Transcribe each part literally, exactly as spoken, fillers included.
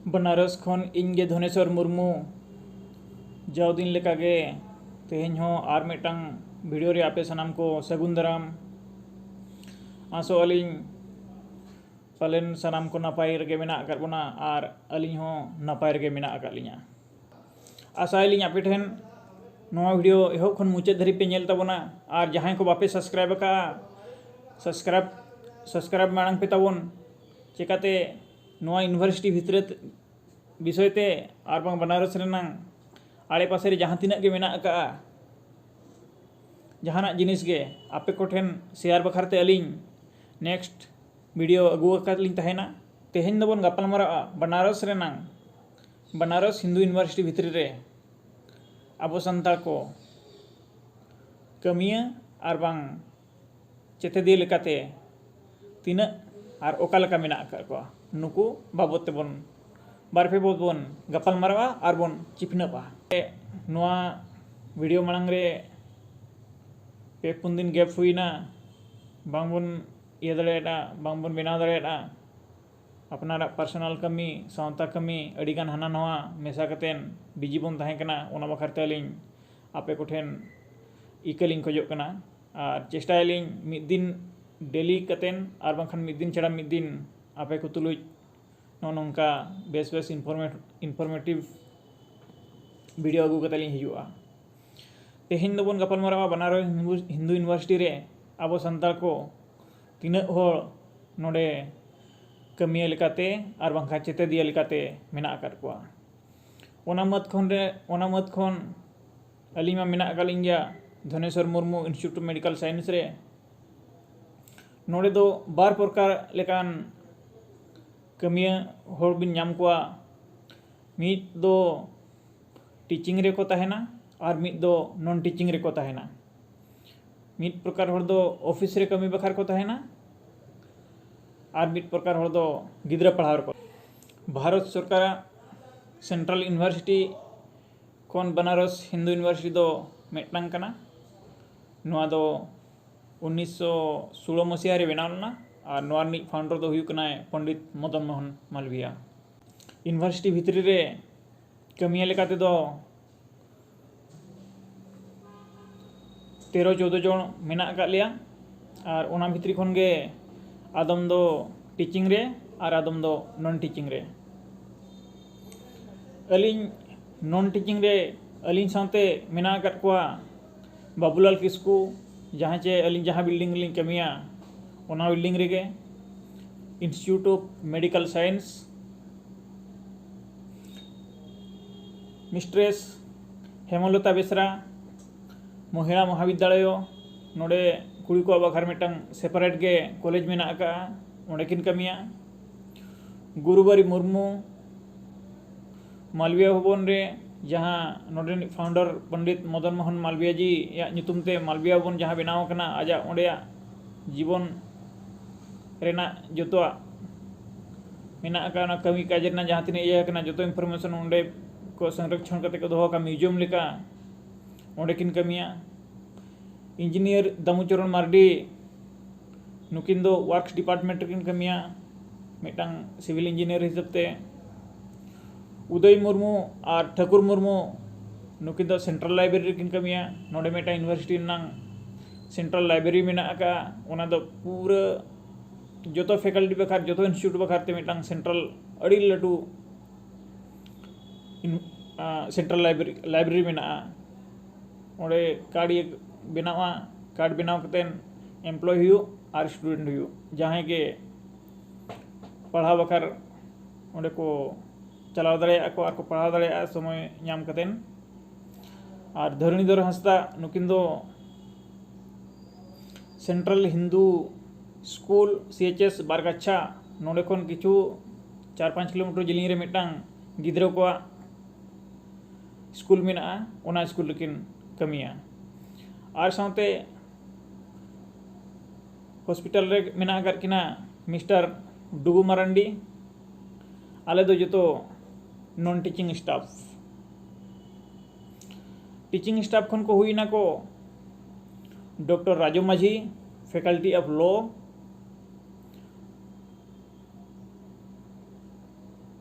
ᱵᱟᱱᱟᱨᱚᱥ ᱠᱷᱚᱱ ᱤᱧ ᱜᱮ ᱫᱷᱚᱱᱮᱥᱚᱨ ᱢᱩᱨᱢᱩ᱾ ᱡᱟᱣ ᱫᱤᱱ ᱞᱮᱠᱟᱜᱮ ᱛᱮᱦᱮᱧ ᱦᱚᱸ ᱟᱨ ᱢᱤᱫᱴᱟᱝ ᱵᱷᱤᱰᱤᱭᱳ ᱨᱮ ᱟᱯᱮ ᱥᱟᱱᱟᱢ ᱠᱚ ᱥᱟᱹᱜᱩᱱ ᱫᱟᱨᱟᱢ᱾ ᱟᱥᱚᱜ ᱟᱹᱞᱤᱧ ᱯᱟᱞᱮᱱ ᱥᱟᱱᱟᱢ ᱠᱚ ᱱᱟᱯᱟᱭ ᱨᱮᱜᱮ ᱢᱮᱱᱟᱜ ᱟᱠᱟᱫ ᱵᱚᱱᱟ ᱟᱨ ᱟᱹᱞᱤᱧ ᱦᱚᱸ ᱱᱟᱯᱟᱭ ᱨᱮᱜᱮ ᱢᱮᱱᱟᱜ ᱟᱠᱟᱫ ᱞᱤᱧᱟ᱾ ᱟᱥᱟᱭᱟᱞᱤᱧ ᱟᱯᱮ ᱴᱷᱮᱱ ᱱᱚᱣᱟ ᱵᱷᱤᱰᱤᱭᱳ ᱮᱦᱚᱵ ᱠᱷᱚᱱ ᱢᱩᱪᱟᱹᱫ ᱫᱷᱟᱹᱨᱤᱡ ᱯᱮ ᱧᱮᱞ ᱛᱟᱵᱚᱱᱟ ᱟᱨ ᱡᱟᱦᱟᱸᱭ ᱠᱚ ᱵᱟᱯᱮ ᱥᱟᱵᱥᱠᱨᱟᱭᱤᱵ ᱟᱠᱟᱫᱼᱟ, ᱥᱟᱵᱥᱠᱨᱟᱭᱤᱵ ᱥᱟᱵᱥᱠᱨᱟᱭᱤᱵ ᱢᱟᱲᱟᱝ ᱯᱮ ᱛᱟᱵᱚᱱ᱾ ᱪᱮᱠᱟᱛᱮ ᱱᱚᱣᱟ ᱤᱭᱩᱱᱤᱵᱷᱟᱨᱥᱤᱴᱤ ᱵᱷᱤᱛᱨᱤ ᱵᱤᱥᱚᱭ ᱛᱮ ᱟᱨ ᱵᱟᱝ ᱵᱟᱱᱟᱨᱚᱥ ᱨᱮᱱᱟᱝ ᱟᱲᱮᱯᱟᱥᱮ ᱨᱮ ᱡᱟᱦᱟᱸ ᱛᱤᱱᱟᱹᱜ ᱜᱮ ᱢᱮᱱᱟᱜ ᱟᱠᱟᱫᱼᱟ, ᱡᱟᱦᱟᱱᱟᱜ ᱡᱤᱱᱤᱥ ᱜᱮ ᱟᱯᱮ ᱠᱚᱴᱷᱮᱱ ᱥᱮᱭᱟᱨ ᱵᱟᱠᱷᱨᱟ ᱛᱮ ᱟᱹᱞᱤᱧ ᱱᱮᱠᱥᱴ ᱵᱷᱤᱰᱤᱭᱳ ᱟᱹᱜᱩ ᱟᱠᱟᱫ ᱞᱤᱧ ᱛᱟᱦᱮᱱᱟ᱾ ᱛᱮᱦᱮᱧ ᱫᱚᱵᱚᱱ ᱜᱟᱯᱟᱞ ᱢᱟᱨᱟᱜᱼᱟ ᱵᱟᱱᱟᱨᱚᱥ ᱨᱮᱱᱟᱝ, ᱵᱟᱱᱟᱨᱚᱥ ᱦᱤᱱᱫᱩ ᱤᱭᱩᱱᱤᱵᱷᱟᱨᱥᱤᱴᱤ ᱵᱷᱤᱛᱨᱤ ᱨᱮ ᱟᱵᱚ ᱥᱟᱱᱛᱟᱲ ᱠᱚ ᱠᱟᱹᱢᱤᱭᱟᱹ ᱟᱨ ᱵᱟᱝ ᱪᱮᱛᱮᱫᱤᱭᱟᱹ ᱞᱮᱠᱟᱛᱮ ᱛᱤᱱᱟᱹᱜ ᱟᱨ ᱚᱠᱟ ᱞᱮᱠᱟ ᱢᱮᱱᱟᱜ ᱟᱠᱟᱫ ᱠᱚᱣᱟ, ᱱᱩᱠᱩ ᱵᱟᱵᱚᱫ ᱛᱮᱵᱚᱱ ᱵᱟᱨᱯᱮ ᱵᱚᱫ ᱵᱚᱱ ᱜᱟᱯᱟᱞ ᱢᱟᱨᱟᱣᱟ ᱟᱨ ᱵᱚᱱ ᱪᱤᱯᱱᱟᱹᱵᱼᱟ᱾ ᱱᱚᱣᱟ ᱵᱷᱤᱰᱤᱭᱳ ᱢᱟᱲᱟᱝ ᱨᱮ ᱯᱮ ᱯᱩᱱ ᱫᱤᱱ ᱜᱮᱯ ᱦᱩᱭᱱᱟ, ᱵᱟᱝᱵᱚᱱ ᱤᱭᱟᱹ ᱫᱟᱲᱮᱭᱟᱫᱼᱟ, ᱵᱟᱝᱵᱚᱱ ᱵᱮᱱᱟᱣ ᱫᱟᱲᱮᱭᱟᱫᱼᱟ᱾ ᱟᱯᱱᱟᱨᱟᱜ ᱯᱟᱨᱥᱚᱱᱟᱞ ᱠᱟᱹᱢᱤ, ᱥᱟᱶᱛᱟ ᱠᱟᱹᱢᱤ, ᱟᱹᱰᱤᱜᱟᱱ ᱦᱟᱱᱟ ᱱᱟᱣᱟ ᱢᱮᱥᱟ ᱠᱟᱛᱮᱫ ᱵᱤᱡᱤ ᱵᱚᱱ ᱛᱟᱦᱮᱸ ᱠᱟᱱᱟ᱾ ᱚᱱᱟ ᱵᱟᱠᱷᱨᱟ ᱛᱮ ᱟᱹᱞᱤᱧ ᱟᱯᱮ ᱠᱚᱴᱷᱮᱱ ᱤᱠᱟᱹ ᱞᱤᱧ ᱠᱷᱚᱡᱚᱜ ᱠᱟᱱᱟ᱾ ᱟᱨ ᱪᱮᱥᱴᱟᱭᱟᱞᱤᱧ ᱢᱤᱫ ᱫᱤᱱ ᱰᱮᱞᱤ ᱠᱟᱛᱮᱫ ᱟᱨ ᱵᱟᱝᱠᱷᱟᱱ ᱢᱤᱫ ᱫᱤᱱ ᱪᱷᱟᱲᱟ ᱢᱤᱫ ᱫᱤᱱ ᱟᱯᱮ ᱠᱚ ᱛᱩᱞᱩᱡ ᱱᱚᱜᱼᱚ ᱱᱚᱝᱠᱟ ᱵᱮᱥ ᱵᱮᱥ ᱤᱱᱯᱷᱚᱨᱢᱮᱴ ᱤᱱᱯᱷᱚᱨᱢᱮᱴᱤᱵᱷ ᱵᱷᱤᱰᱤᱭᱳ ᱟᱹᱜᱩ ᱠᱟᱛᱮᱫ ᱞᱤᱧ ᱦᱤᱡᱩᱜᱼᱟ᱾ ᱛᱮᱦᱮᱧ ᱫᱚᱵᱚᱱ ᱜᱟᱯᱟᱞᱢᱟᱨᱟᱣᱟ ᱵᱟᱱᱟᱨᱚᱥ ᱦᱤᱱᱫᱩ ᱦᱤᱱᱫᱩ ᱤᱭᱩᱱᱤᱵᱷᱟᱨᱥᱤᱴᱤ ᱨᱮ ᱟᱵᱚ ᱥᱟᱱᱛᱟᱲ ᱠᱚ ᱛᱤᱱᱟᱹᱜ ᱦᱚᱲ ᱱᱚᱰᱮ ᱠᱟᱹᱢᱤᱭᱟᱹ ᱞᱮᱠᱟᱛᱮ ᱟᱨ ᱵᱟᱝᱠᱷᱟᱱ ᱪᱮᱛᱮᱫᱤᱭᱟᱹ ᱞᱮᱠᱟᱛᱮ ᱢᱮᱱᱟᱜ ᱟᱠᱟᱫ ᱠᱚᱣᱟ᱾ ᱚᱱᱟ ᱢᱟᱹᱫᱽ ᱠᱷᱚᱱ ᱨᱮ ᱚᱱᱟ ᱢᱟᱹᱫᱽ ᱠᱷᱚᱱ ᱟᱹᱞᱤᱧ ᱢᱟ ᱢᱮᱱᱟᱜ ᱟᱠᱟᱫ ᱞᱤᱧ ᱜᱮᱭᱟ Dhaneswar Murmu institute of medical science ᱨᱮ᱾ ᱱᱚᱰᱮ ᱫᱚ ᱵᱟᱨ ᱯᱨᱚᱠᱟᱨ ᱞᱮᱠᱟᱱ ᱠᱟᱹᱢᱤᱭᱟᱹ ᱦᱚᱲ ᱵᱤᱱ ᱧᱟᱢ ᱠᱚᱣᱟ᱾ ᱢᱤᱫ ᱫᱚ ᱴᱤᱪᱤᱝ ᱨᱮᱠᱚ ᱛᱟᱦᱮᱱᱟ ᱟᱨ ᱢᱤᱫ ᱫᱚ ᱱᱚᱱ ᱴᱤᱪᱤᱝ ᱨᱮᱠᱚ ᱛᱟᱦᱮᱱᱟ᱾ ᱢᱤᱫ ᱯᱨᱚᱠᱟᱨ ᱦᱚᱲ ᱫᱚ ᱚᱯᱷᱤᱥ ᱨᱮ ᱠᱟᱹᱢᱤ ᱵᱟᱠᱷᱨᱟ ᱠᱚ ᱛᱟᱦᱮᱱᱟ ᱟᱨ ᱢᱤᱫ ᱯᱨᱚᱠᱟᱨ ᱦᱚᱲ ᱫᱚ ᱜᱤᱫᱽᱨᱟᱹ ᱯᱟᱲᱦᱟᱣ ᱨᱮᱠᱚ᱾ ᱵᱷᱟᱨᱚᱛ ᱥᱚᱨᱠᱟᱨᱟᱜ ᱥᱮᱱᱴᱨᱟᱞ ᱤᱭᱩᱱᱤᱵᱷᱟᱨᱥᱤᱴᱤ ᱠᱷᱚᱱ ᱵᱟᱱᱟᱨᱚᱥ ᱦᱤᱱᱫᱩ ᱤᱭᱩᱱᱤᱵᱷᱟᱨᱥᱤᱴᱤ ᱫᱚ ᱢᱤᱫᱴᱟᱝ ᱠᱟᱱᱟ᱾ ᱱᱚᱣᱟ ᱫᱚ ᱩᱱᱤᱥᱥᱚ ᱥᱳᱞᱳ ᱢᱟᱥᱤᱦᱟ ᱨᱮ ᱵᱮᱱᱟᱣ ᱞᱮᱱᱟ ᱟᱨ ᱱᱚᱣᱟ ᱨᱤᱱᱤᱡ ᱯᱷᱟᱣᱩᱱᱰᱟᱨ ᱫᱚ ᱦᱩᱭᱩᱜ ᱠᱟᱱᱟᱭ ᱯᱚᱱᱰᱤᱛ ᱢᱚᱫᱚᱱ ᱢᱳᱦᱚᱱ ᱢᱟᱞᱵᱤᱭᱟ᱾ ᱤᱭᱩᱱᱤᱵᱷᱟᱨᱥᱤᱴᱤ ᱵᱷᱤᱛᱨᱤ ᱨᱮ ᱠᱟᱹᱢᱤᱭᱟᱹ ᱞᱮᱠᱟ ᱛᱮᱫᱚ ᱛᱮᱨᱚ ᱪᱳᱫᱽᱫᱳ ᱡᱚᱱ ᱢᱮᱱᱟᱜ ᱟᱠᱟᱫ ᱞᱮᱭᱟ᱾ ᱟᱨ ᱚᱱᱟ ᱵᱷᱤᱛᱨᱤ ᱠᱷᱚᱱ ᱜᱮ ᱟᱫᱚᱢ ᱫᱚ ᱴᱤᱪᱤᱝ ᱨᱮ ᱟᱨ ᱟᱫᱚᱢ ᱫᱚ ᱱᱚᱱ ᱴᱤᱪᱤᱝ ᱨᱮ᱾ ᱟᱹᱞᱤᱧ ᱱᱚᱱ ᱴᱤᱪᱤᱝ ᱨᱮ ᱟᱹᱞᱤᱧ ᱥᱟᱶᱛᱮ ᱢᱮᱱᱟᱜ ᱟᱠᱟᱫ ᱠᱚᱣᱟ ᱵᱟᱵᱩᱞᱟᱞ ᱠᱤᱥᱠᱩ, ᱡᱟᱦᱟᱸᱭ ᱪᱮ ᱟᱹᱞᱤᱧ ᱡᱟᱦᱟᱸ ᱵᱤᱞᱰᱤᱝ ᱨᱮᱞᱤᱧ ᱠᱟᱹᱢᱤᱭᱟ, ᱚᱱᱟ ᱵᱤᱞᱰᱤᱝ ᱨᱮᱜᱮ, Institute of Medical Science, ᱢᱤᱥᱴᱨᱮᱥ ᱦᱮᱢᱚᱞᱚᱛᱟ ᱵᱮᱥᱨᱟ, ᱢᱚᱦᱤᱞᱟ ᱢᱚᱦᱟᱵᱤᱫᱽᱫᱟᱞᱚᱭ, ᱱᱚᱰᱮ ᱠᱩᱲᱤ ᱠᱚᱣᱟᱜ ᱵᱟᱠᱷᱨᱟ ᱢᱤᱫᱴᱟᱝ ᱥᱮᱯᱟᱨᱮᱴ ᱜᱮ ᱠᱚᱞᱮᱡᱽ ᱢᱮᱱᱟᱜ ᱟᱠᱟᱫᱼᱟ, ᱚᱸᱰᱮ ᱠᱤᱱ ᱠᱟᱹᱢᱤᱭᱟ᱾ ᱜᱩᱨᱩᱵᱟᱨᱤ ᱢᱩᱨᱢᱩ, ᱢᱟᱞᱵᱤᱭᱟ ᱵᱷᱚᱵᱚᱱ ᱨᱮ ᱡᱟᱦᱟᱸ ᱱᱚᱰᱮ ᱨᱤᱱᱤᱡ ᱯᱷᱟᱣᱩᱱᱰᱟᱨ ᱯᱚᱱᱰᱤᱛ ᱢᱚᱫᱚᱱ ᱢᱳᱦᱚᱱ ᱢᱟᱞᱵᱤᱭᱟ ᱡᱤᱭᱟᱜ ᱧᱩᱛᱩᱢ ᱛᱮ ᱢᱟᱞᱵᱤᱭᱟ ᱵᱷᱚᱵᱚᱱ ᱡᱟᱦᱟᱸ ᱵᱮᱱᱟᱣ ᱟᱠᱟᱱᱟ, ᱟᱡᱟᱜ ᱚᱸᱰᱮᱭᱟᱜ ᱡᱤᱵᱚᱱ ᱨᱮᱱᱟᱜ ᱡᱚᱛᱚᱣᱟᱜ ᱢᱮᱱᱟᱜ ᱟᱠᱟᱫ, ᱚᱱᱟ ᱠᱟᱹᱢᱤ ᱠᱟᱡᱽ ᱨᱮᱱᱟᱜ ᱡᱟᱦᱟᱸ ᱛᱤᱱᱟᱹᱜ ᱤᱭᱟᱹ ᱟᱠᱟᱱᱟ, ᱡᱚᱛᱚ ᱤᱱᱯᱷᱚᱨᱢᱮᱥᱚᱱ ᱚᱸᱰᱮ ᱠᱚ ᱥᱚᱝᱨᱚᱠᱷᱚᱱ ᱠᱟᱛᱮ ᱠᱚ ᱫᱚᱦᱚ ᱟᱠᱟᱫᱼᱟ, ᱢᱤᱭᱩᱡᱤᱭᱟᱢ ᱞᱮᱠᱟ᱾ ᱚᱸᱰᱮ ᱠᱤᱱ ᱠᱟᱹᱢᱤᱭᱟ᱾ ᱤᱧᱡᱤᱱᱤᱭᱟᱨ ᱫᱟᱢᱩᱪᱚᱨᱚᱱ ᱢᱟᱨᱰᱤ, ᱱᱩᱠᱤᱱ ᱫᱚ ᱣᱟᱨᱠᱥ ᱰᱤᱯᱟᱨᱴᱢᱮᱱᱴ ᱨᱮᱠᱤᱱ ᱠᱟᱹᱢᱤᱭᱟ ᱢᱤᱫᱴᱟᱝ ᱥᱤᱵᱤᱞ ᱤᱧᱡᱤᱱᱤᱭᱟᱨ ᱦᱤᱥᱟᱹᱵ ᱛᱮ᱾ ᱩᱫᱚᱭ ᱢᱩᱨᱢᱩ ᱟᱨ ᱴᱷᱟᱹᱠᱩᱨ ᱢᱩᱨᱢᱩ, ᱱᱩᱠᱤᱱ ᱫᱚ ᱥᱮᱱᱴᱨᱟᱞ ᱞᱟᱭᱵᱨᱮᱨᱤ ᱨᱮᱠᱤᱱ ᱠᱟᱹᱢᱤᱭᱟ᱾ ᱱᱚᱰᱮ ᱢᱤᱫᱴᱟᱝ ᱤᱭᱩᱱᱤᱵᱷᱟᱨᱥᱤᱴᱤ ᱨᱮᱱᱟᱝ ᱥᱮᱱᱴᱨᱟᱞ ᱞᱟᱭᱵᱨᱮᱨᱤ ᱢᱮᱱᱟᱜ ᱟᱠᱟᱫᱼᱟ, ᱚᱱᱟ ᱫᱚ ᱯᱩᱨᱟᱹ ᱡᱚᱛᱚ ᱯᱷᱮᱠᱟᱞᱴᱤ ᱵᱟᱠᱷᱟᱨ, ᱡᱚᱛᱚ ᱤᱱᱥᱴᱤᱴᱤᱭᱩᱴ ᱵᱟᱠᱷᱟᱨ ᱛᱮ ᱢᱤᱫᱴᱟᱝ ᱥᱮᱱᱴᱨᱟᱞ ᱟᱹᱰᱤ ᱞᱟᱹᱴᱩ ᱤᱱ-, ᱟᱸ, ᱥᱮᱱᱴᱨᱟᱞ ᱞᱟᱭᱵᱨᱮᱨᱤ, ᱞᱟᱭᱵᱨᱮᱨᱤ ᱢᱮᱱᱟᱜᱼᱟ᱾ ᱚᱸᱰᱮ ᱠᱟᱨᱰ ᱤᱭᱟᱹ ᱵᱮᱱᱟᱣᱟ, ᱠᱟᱨᱰ ᱵᱮᱱᱟᱣ ᱠᱟᱛᱮᱫ ᱮᱢᱯᱞᱚᱭ ᱦᱩᱭᱩᱜ ᱟᱨ ᱥᱴᱩᱰᱮᱱᱴ ᱦᱩᱭᱩᱜ, ᱡᱟᱦᱟᱸᱭ ᱜᱮ ᱯᱟᱲᱦᱟᱣ ᱵᱟᱠᱷᱨᱟ ᱚᱸᱰᱮ ᱠᱚ ᱪᱟᱞᱟᱣ ᱫᱟᱲᱮᱭᱟᱜᱼᱟ ᱠᱚ ᱟᱨ ᱠᱚ ᱯᱟᱲᱦᱟᱣ ᱫᱟᱲᱮᱭᱟᱜᱼᱟ ᱥᱚᱢᱚᱭ ᱧᱟᱢ ᱠᱟᱛᱮᱫ᱾ ᱟᱨ ᱫᱷᱚᱨᱚᱱᱤᱫᱷᱚᱨ ᱦᱟᱸᱥᱫᱟ, ᱱᱩᱠᱤᱱ ᱫᱚ central Hindu school, C H S Bargachha, ᱱᱚᱰᱮ ᱠᱷᱚᱱ ᱠᱤᱪᱷᱩ ᱪᱟᱨ ᱯᱟᱸᱪ ᱠᱤᱞᱳᱢᱤᱴᱟᱨ ᱡᱮᱞᱮᱧ ᱨᱮ ᱢᱤᱫᱴᱟᱝ ᱜᱤᱫᱽᱨᱟᱹ ᱠᱚᱣᱟᱜ ᱥᱠᱩᱞ ᱢᱮᱱᱟᱜᱼᱟ, ᱚᱱᱟ ᱥᱠᱩᱞ ᱨᱮᱠᱤᱱ ᱠᱟᱹᱢᱤᱭᱟ᱾ ᱟᱨ ᱥᱟᱶᱛᱮ ᱦᱚᱥᱯᱤᱴᱟᱞ ᱨᱮ ᱢᱮᱱᱟᱜ ᱟᱠᱟᱫ ᱠᱤᱱᱟ ᱢᱤᱥᱴᱟᱨ ᱰᱩᱜᱩ ᱢᱟᱨᱟᱱᱰᱤ᱾ ᱟᱞᱮ ᱫᱚ ᱡᱚᱛᱚ ᱱᱚᱱ ᱴᱤᱪᱤᱝ ᱥᱴᱟᱯ᱾ ᱴᱤᱪᱤᱝ ᱥᱴᱟᱯ ᱠᱷᱚᱱ ᱠᱚ ᱦᱩᱭᱱᱟ ᱠᱚ ᱰᱚᱠᱴᱚᱨ ᱨᱟᱡᱩ ᱢᱟᱹᱡᱷᱤ, Faculty of Law,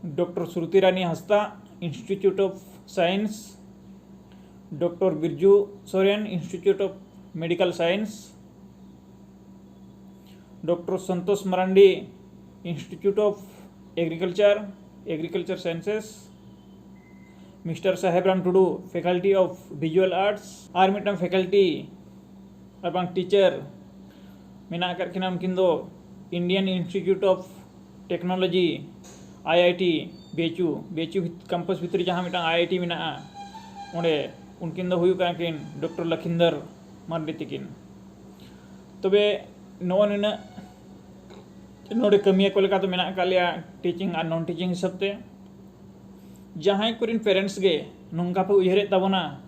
doctor Shruti Rani Hansda, Institute of Science, doctor Birju Soren, Institute of Medical Science, doctor Santosh Marandi, Institute of Agriculture, Agriculture Sciences, mister Saheb Ram Tudu, Faculty of Visual Arts, ᱟᱨ ᱢᱤᱫᱴᱟᱝ ᱯᱷᱮᱠᱟᱞᱴᱤ ᱟᱨ ᱵᱟᱝ ᱴᱤᱪᱟᱨ ᱢᱮᱱᱟᱜ ᱟᱠᱟᱫ ᱠᱤᱱᱟ, ᱩᱱᱠᱤᱱ ᱫᱚ Indian Institute of Technology, IIT, BHU, BHU campus ᱵᱷᱤᱛᱨᱤ ᱡᱟᱦᱟᱸ ᱢᱤᱫᱴᱟᱝ IIT ᱢᱮᱱᱟᱜᱼᱟ, ᱚᱸᱰᱮ ᱩᱱᱠᱤᱱ ᱫᱚ ᱦᱩᱭᱩᱜ ᱠᱟᱱᱟ ᱠᱤᱱ ᱰᱚᱠᱴᱚᱨ ᱞᱚᱠᱷᱤᱱᱫᱚᱨ ᱢᱟᱨᱰᱤ ᱛᱤᱠᱤᱱ᱾ ᱛᱚᱵᱮ ᱱᱚᱜᱼᱚ ᱱᱤᱱᱟᱹᱜ ᱱᱚᱰᱮ ᱠᱟᱹᱢᱤᱭᱟᱹ ᱠᱚ ᱞᱮᱠᱟ ᱫᱚ ᱢᱮᱱᱟᱜ ᱟᱠᱟᱫ ᱞᱮᱭᱟ, ᱴᱤᱪᱤᱝ ᱟᱨ ᱱᱚᱱ ᱴᱤᱪᱤᱝ ᱦᱤᱥᱟᱹᱵ ᱛᱮ᱾ ᱡᱟᱦᱟᱸᱭ ᱠᱚᱨᱮᱱ ᱯᱮᱨᱮᱱᱴᱥ ᱜᱮ ᱱᱚᱝᱠᱟ ᱯᱮ ᱩᱭᱦᱟᱹᱨᱮᱫ ᱛᱟᱵᱚᱱᱟ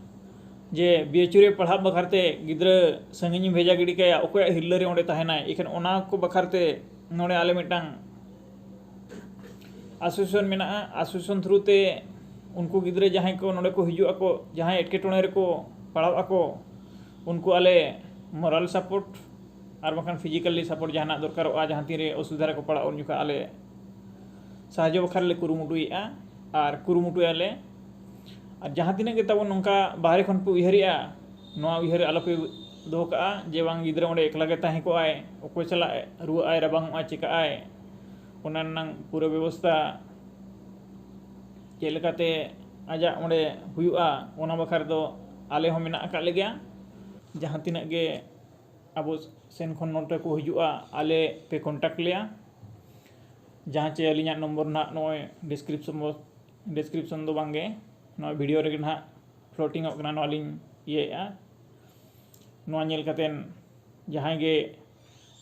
ᱡᱮ BHU ᱨᱮ ᱯᱟᱲᱦᱟᱜ ᱵᱟᱠᱷᱨᱟ ᱛᱮ ᱜᱤᱫᱽᱨᱟᱹ ᱥᱟᱺᱜᱤᱧ ᱤᱧ ᱵᱷᱮᱡᱟ ᱜᱤᱰᱤ ᱠᱟᱭᱟ, ᱚᱠᱚᱭᱟᱜ ᱦᱤᱨᱞᱟᱹ ᱨᱮ ᱚᱸᱰᱮ ᱛᱟᱦᱮᱱᱟᱭ, ᱮᱱᱠᱷᱟᱱ ᱚᱱᱟ ᱠᱚ ᱵᱟᱠᱷᱨᱟ ᱛᱮ ᱱᱚᱰᱮ ᱟᱞᱮ ᱢᱤᱫᱴᱟᱝ ᱟᱥᱳᱥᱤᱭᱮᱥᱚᱱ ᱢᱮᱱᱟᱜᱼᱟ᱾ ᱟᱥᱳᱥᱤᱭᱮᱥᱚᱱ ᱛᱷᱨᱩ ᱛᱮ ᱩᱱᱠᱩ ᱜᱤᱫᱽᱨᱟᱹ ᱡᱟᱦᱟᱸᱭ ᱠᱚ ᱱᱚᱰᱮ ᱠᱚ ᱦᱤᱡᱩᱜ ᱟᱠᱚ, ᱡᱟᱦᱟᱸᱭ ᱮᱴᱠᱮᱴᱚᱬᱮ ᱨᱮᱠᱚ ᱯᱟᱲᱟᱣ ᱟᱠᱚ, ᱩᱱᱠᱩ ᱟᱞᱮ ᱢᱚᱨᱟᱞ ᱥᱟᱯᱳᱨᱴ ᱟᱨ ᱵᱟᱝᱠᱷᱟᱱ ᱯᱷᱤᱡᱤᱠᱟᱞᱤ ᱥᱟᱯᱳᱨᱴ ᱡᱟᱦᱟᱱᱟᱜ ᱫᱚᱨᱠᱟᱨᱚᱜᱼᱟ, ᱡᱟᱦᱟᱸ ᱛᱤᱱᱨᱮ ᱚᱥᱩᱵᱤᱫᱷᱟ ᱨᱮᱠᱚ ᱯᱟᱲᱟᱜᱼᱟ, ᱩᱱ ᱡᱚᱠᱷᱚᱱ ᱟᱞᱮ ᱥᱟᱦᱟᱡᱽᱡᱚ ᱵᱟᱠᱷᱨᱟ ᱞᱮ ᱠᱩᱨᱩᱢᱩᱴᱩᱭᱮᱫᱼᱟ ᱟᱨ ᱠᱩᱨᱩᱢᱩᱴᱩᱭᱟᱞᱮ᱾ ᱟᱨ ᱡᱟᱦᱟᱸ ᱛᱤᱱᱟᱹᱜ ᱜᱮ ᱛᱟᱵᱚᱱ ᱱᱚᱝᱠᱟ ᱵᱟᱦᱨᱮ ᱠᱷᱚᱱ ᱯᱮ ᱩᱭᱦᱟᱹᱨᱮᱜᱼᱟ, ᱱᱚᱣᱟ ᱩᱭᱦᱟᱹᱨ ᱟᱞᱚᱯᱮ ᱫᱚᱦᱚ ᱠᱟᱜᱼᱟ ᱡᱮ ᱵᱟᱝ ᱜᱤᱫᱽᱨᱟᱹ ᱚᱸᱰᱮ ᱮᱠᱞᱟ ᱜᱮ ᱛᱟᱦᱮᱸ ᱠᱚᱜᱼᱟᱭ, ᱚᱠᱚᱭ ᱥᱟᱞᱟᱜ ᱨᱩᱣᱟᱹᱜ ᱟᱭ, ᱨᱟᱵᱟᱝᱚᱜᱼᱟᱭ, ᱪᱤᱠᱟᱹᱜ ᱟᱭ, ᱚᱱᱟ ᱨᱮᱱᱟᱜ ᱯᱩᱨᱟᱹ ᱵᱮᱵᱚᱥᱛᱷᱟ ᱪᱮᱫ ᱞᱮᱠᱟᱛᱮ ᱟᱡᱟᱜ ᱚᱸᱰᱮ ᱦᱩᱭᱩᱜᱼᱟ, ᱚᱱᱟ ᱵᱟᱠᱷᱨᱟ ᱫᱚ ᱟᱞᱮ ᱦᱚᱸ ᱢᱮᱱᱟᱜ ᱟᱠᱟᱫ ᱞᱮᱜᱮᱭᱟ᱾ ᱡᱟᱦᱟᱸ ᱛᱤᱱᱟᱹᱜ ᱜᱮ ᱟᱵᱚ ᱥᱮᱱ ᱠᱷᱚᱱ ᱱᱚᱰᱮ ᱠᱚ ᱦᱤᱡᱩᱜᱼᱟ, ᱟᱞᱮ ᱯᱮ ᱠᱚᱱᱴᱟᱠᱴ ᱞᱮᱭᱟ᱾ ᱡᱟᱦᱟᱸ ᱪᱮ ᱟᱹᱞᱤᱧᱟᱜ ᱱᱚᱢᱵᱚᱨ ᱱᱟᱦᱟᱜ ᱱᱚᱜᱼᱚᱭ ᱰᱤᱥᱠᱨᱤᱯᱥᱚᱱ ᱵᱚ-, ᱰᱤᱥᱠᱨᱤᱯᱥᱚᱱ ᱫᱚ ᱵᱟᱝᱜᱮ, ᱱᱚᱣᱟ ᱵᱷᱤᱰᱤᱭᱳ ᱨᱮᱜᱮ ᱱᱟᱦᱟᱜ ᱯᱷᱞᱳᱴᱤᱝ ᱚᱜ ᱠᱟᱱᱟ, ᱱᱚᱣᱟ ᱞᱤᱧ ᱤᱭᱟᱹᱭᱮᱫᱼᱟ᱾ ᱱᱚᱣᱟ ᱧᱮᱞ ᱠᱟᱛᱮᱱ ᱡᱟᱦᱟᱸᱭ ᱜᱮ